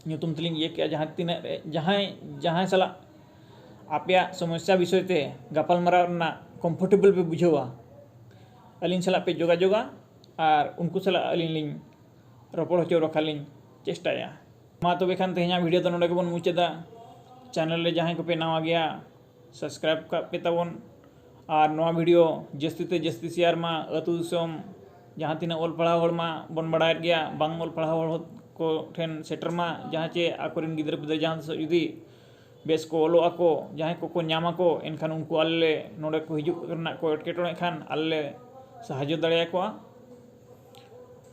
ᱧᱩᱛᱩᱢ ᱛᱮᱞᱤᱧ ᱤᱭᱟᱹ ᱠᱮᱜᱼᱟ, ᱡᱟᱦᱟᱸ ᱛᱤᱱᱟᱹᱜ ᱨᱮ ᱡᱟᱦᱟᱸᱭ, ᱡᱟᱦᱟᱸᱭ ᱥᱟᱞᱟᱜ ᱟᱯᱮᱭᱟᱜ ᱥᱚᱢᱚᱥᱥᱟ ᱵᱤᱥᱚᱭ ᱛᱮ ᱜᱟᱯᱟᱞᱢᱟᱨᱟᱣ ᱨᱮᱱᱟᱜ ᱠᱚᱢᱯᱷᱚᱨᱴᱮᱵᱚᱞ ᱯᱮ ᱵᱩᱡᱷᱟᱹᱣᱟ, ᱟᱹᱞᱤᱧ ᱥᱟᱞᱟᱜ ᱯᱮ ᱡᱳᱜᱟᱡᱳᱜᱟ ᱟᱨ ᱩᱱᱠᱩ ᱥᱟᱞᱟᱜ ᱟᱹᱞᱤᱧ ᱞᱤᱧ ᱨᱚᱯᱚᱲ ᱦᱚᱪᱚ ᱨᱟᱠᱷᱟ ᱞᱤᱧ ᱪᱮᱥᱴᱟᱭᱟ᱾ ᱢᱟ ᱛᱚᱵᱮ ᱠᱷᱟᱱ ᱛᱮᱦᱮᱧᱟᱜ ᱵᱷᱤᱰᱤᱭᱳ ᱫᱚ ᱱᱚᱰᱮ ᱜᱮᱵᱚᱱ ᱢᱩᱪᱟᱹᱫᱟ᱾ ᱪᱮᱱᱮᱞ ᱨᱮ ᱡᱟᱦᱟᱸᱭ ᱠᱚᱯᱮ ᱱᱟᱣᱟ ᱜᱮᱭᱟ, subscribe ᱠᱟᱜ ᱯᱮ ᱛᱟᱵᱚᱱ᱾ ᱟᱨ ᱱᱚᱣᱟ video ᱡᱟᱹᱥᱛᱤ ᱛᱮ ᱡᱟᱹᱥᱛᱤ share ᱢᱟ, ᱟᱹᱛᱩ ᱫᱤᱥᱚᱢ ᱡᱟᱦᱟᱸ ᱛᱤᱱᱟᱹᱜ ᱚᱞ ᱯᱟᱲᱦᱟᱣ ᱦᱚᱲ ᱢᱟ ᱵᱚᱱ ᱵᱟᱲᱟᱭᱮᱫ ᱜᱮᱭᱟ, ᱵᱟᱝ ᱚᱞ ᱯᱟᱲᱦᱟᱣ ᱦᱚᱲ ᱠᱚ ᱴᱷᱮᱱ ᱥᱮᱴᱮᱨ ᱢᱟ, ᱡᱟᱦᱟᱸ ᱪᱮ ᱟᱠᱚᱨᱮᱱ ᱜᱤᱫᱽᱨᱟᱹ ᱯᱤᱫᱽᱨᱟᱹ ᱡᱟᱦᱟᱸ ᱛᱤᱥᱚᱜ ᱡᱩᱫᱤ ᱵᱮᱥ ᱠᱚ ᱚᱞᱚᱜ ᱟᱠᱚ, ᱡᱟᱦᱟᱸᱭ ᱠᱚᱠᱚ ᱧᱟᱢ ᱟᱠᱚ, ᱮᱱᱠᱷᱟᱱ ᱩᱱᱠᱩ ᱟᱞᱮ ᱞᱮ, ᱱᱚᱰᱮ ᱠᱚ ᱦᱤᱡᱩᱜ ᱨᱮᱱᱟᱜ ᱠᱚ ᱮᱴᱠᱮᱴᱚᱬᱮᱜ ᱠᱷᱟᱱ ᱟᱞᱮ ᱞᱮ ᱥᱟᱦᱟᱡᱽᱡᱚ ᱫᱟᱲᱮᱭᱟᱠᱚᱣᱟ᱾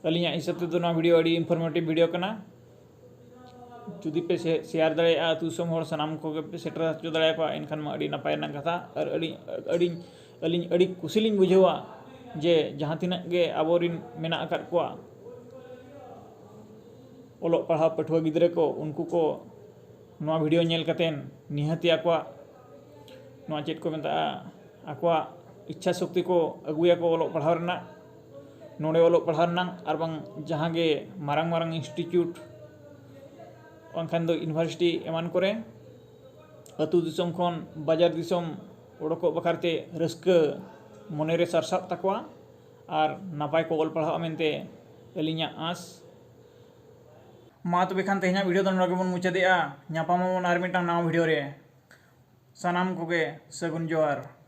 ᱟᱹᱞᱤᱧᱟᱜ ᱦᱤᱥᱟᱹᱵ ᱛᱮᱫᱚ ᱱᱚᱣᱟ video ᱟᱹᱰᱤ informative video ᱠᱟᱱᱟ᱾ ᱡᱩᱫᱤ ᱯᱮ ᱥᱮ-, share ᱫᱟᱲᱮᱭᱟᱜᱼᱟ, ᱟᱹᱛᱩ ᱫᱤᱥᱚᱢ ᱦᱚᱲ ᱥᱟᱱᱟᱢ ᱠᱚᱜᱮ ᱯᱮ ᱥᱮᱴᱮᱨ ᱦᱚᱪᱚ ᱫᱟᱲᱮᱭᱟᱠᱚᱣᱟ, ᱮᱱᱠᱷᱟᱱ ᱢᱟ ᱟᱹᱰᱤ ᱱᱟᱯᱟᱭ ᱨᱮᱱᱟᱜ ᱠᱟᱛᱷᱟ᱾ ᱟᱨ ᱟᱹᱰᱤ, ᱟᱹᱰᱤ, ᱟᱹᱞᱤᱧ ᱟᱹᱰᱤ ᱠᱩᱥᱤ ᱞᱤᱧ ᱵᱩᱡᱷᱟᱹᱣᱟ ᱡᱮ ᱡᱟᱦᱟᱸ ᱛᱤᱱᱟᱹᱜ ᱜᱮ ᱟᱵᱚᱨᱤᱱ ᱢᱮᱱᱟᱜ ᱟᱠᱟᱫ ᱠᱚᱣᱟ ᱚᱞᱚᱜ ᱯᱟᱲᱦᱟᱣ ᱯᱟᱹᱴᱷᱩᱣᱟᱹ ᱜᱤᱫᱽᱨᱟᱹ ᱠᱚ, ᱩᱱᱠᱩ ᱠᱚ ᱱᱚᱣᱟ video ᱧᱮᱞ ᱠᱟᱛᱮᱱ ᱱᱤᱦᱟᱹᱛᱤ ᱟᱠᱚᱣᱟᱜ, ᱱᱚᱣᱟ ᱪᱮᱫ ᱠᱚ ᱢᱮᱛᱟᱜᱼᱟ, ᱟᱠᱚᱣᱟᱜ ᱤᱪᱪᱷᱟ ᱥᱚᱠᱛᱤ ᱠᱚ ᱟᱹᱜᱩᱭᱟᱠᱚ ᱚᱞᱚᱜ ᱯᱟᱲᱦᱟᱣ ᱨᱮᱱᱟᱜ, ᱱᱚᱰᱮ ᱚᱞᱚᱜ ᱯᱟᱲᱦᱟᱣ ᱨᱮᱱᱟᱜ, ᱟᱨ ᱵᱟᱝ ᱡᱟᱦᱟᱸ ᱜᱮ ᱢᱟᱨᱟᱝ ᱢᱟᱨᱟᱝ institute, ᱵᱟᱝᱠᱷᱟᱱ ᱫᱚ university ᱮᱢᱟᱱ ᱠᱚᱨᱮ ᱟᱹᱛᱩ ᱫᱤᱥᱚᱢ ᱠᱷᱚᱱ ᱵᱟᱡᱟᱨ ᱫᱤᱥᱚᱢ ᱚᱰᱚᱠᱚᱜ ᱵᱟᱠᱷᱨᱟᱛᱮ ᱨᱟᱹᱥᱠᱟᱹ ᱢᱚᱱᱮᱨᱮ ᱥᱟᱨᱥᱟᱜ ᱛᱟᱠᱚᱣᱟ ᱟᱨ ᱱᱟᱯᱟᱭ ᱠᱚ ᱚᱞ ᱯᱟᱲᱦᱟᱜᱼᱟ ᱢᱮᱱᱛᱮ ᱟᱹᱞᱤᱧᱟᱜ ᱟᱸᱥ᱾ ᱢᱟ ᱛᱚᱵᱮ ᱠᱷᱟᱱ ᱛᱮᱦᱮᱧᱟᱜ video ᱫᱚ ᱱᱚᱰᱮ ᱜᱮᱵᱚᱱ ᱢᱩᱪᱟᱹᱫᱮᱜᱼᱟ᱾ ᱧᱟᱯᱟᱢ ᱟᱵᱚᱱ ᱟᱨ ᱢᱤᱫᱴᱟᱝ ᱱᱟᱣᱟ video ᱨᱮ᱾ ᱥᱟᱱᱟᱢ ᱠᱚᱜᱮ ᱥᱟᱹᱜᱩᱱ ᱡᱚᱦᱟᱨ᱾